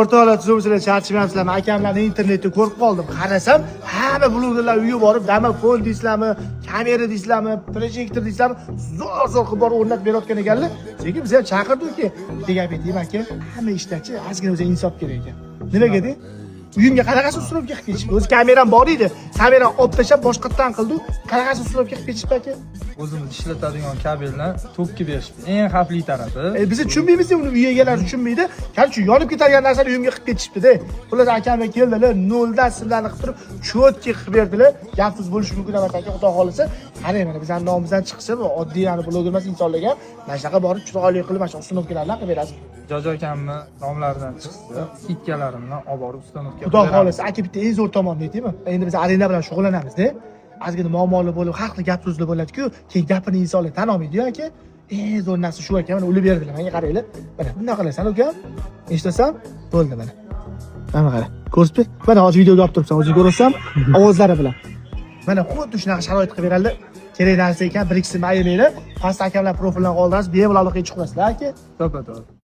O'rtoqlar, tuzumsizlar, charchamayapsizlarmi? Akamlarni internetda ko'rib qoldim. Qarasam, hamma blogerlar uyga borib, domofon deysizlarmi, kamera deysizlarmi, projektor deysizlarmi, zo'r zo'r qilib borib o'rnatib berayotgan ekanlar. Lekin biz ham chaqirdikki, bitta gap aytaymi, aka, hamma ishdachi ozgina o'ziga insof kerak ekan. Nimaga de? Uyimga qanaqasi установка qilib ketishdi? O'zi kameram bor edi. Kamerani olib tashlab boshqatdan qildi. Qanaqasi установка qilib ketishdi, aka? O'zimiz ishlatadigan kabelni tokka berishdi. Eng xavfli tarafi. Biz tushunmaymiz, uni uy egalari tushunmaydi. Короче, yonib ketadigan narsani uyimga qilib ketishibdi-da. Xullas, akamga keldilar, noldan simlarni qilib turib, чётко qilib berdilar. Gapsiz bo'lishi mumkin emas, aka, xudo xohlasa. Qarang, mana bizning nomimizdan chiqsa, bu oddiy, yani bloger emas insonlarga ham mana shunaqa borib chiroyli qilib mana shu установка larni qilib berasiz. Jojo akamni nomlaridan chiqsa, скидка larimni olib borib установка Xudo xohlasa, aka, bitta eng zo'r tomonini aytaymi? Endi biz arenda bilan shug'ullanamiz-da. Ozgina muammolar bo'lib, har xil gap so'zlar bo'ladi-ku, keyin gapini insonlar tan olmaydi-yu, aka. Eng zo'r narsa shu aka, mana ulib berdilar. Menga qaranglar. Mana bunday qilasan, ukam. Eshitasan? Bo'ldi mana. Mana qara. Ko'rsatib ber. Mana hozir videoga olib turibsan, o'zing ko'rasan, ovozlari bilan. Mana xuddi shunaqa sharoit qilib beradilar. Kerak narsa ekan, bir ikkisini ayamanglar. Pastda akamlar profilini qoldirasiz, bemalol aloqaga chiqasizlar, aka. To'ppa to'g'ri.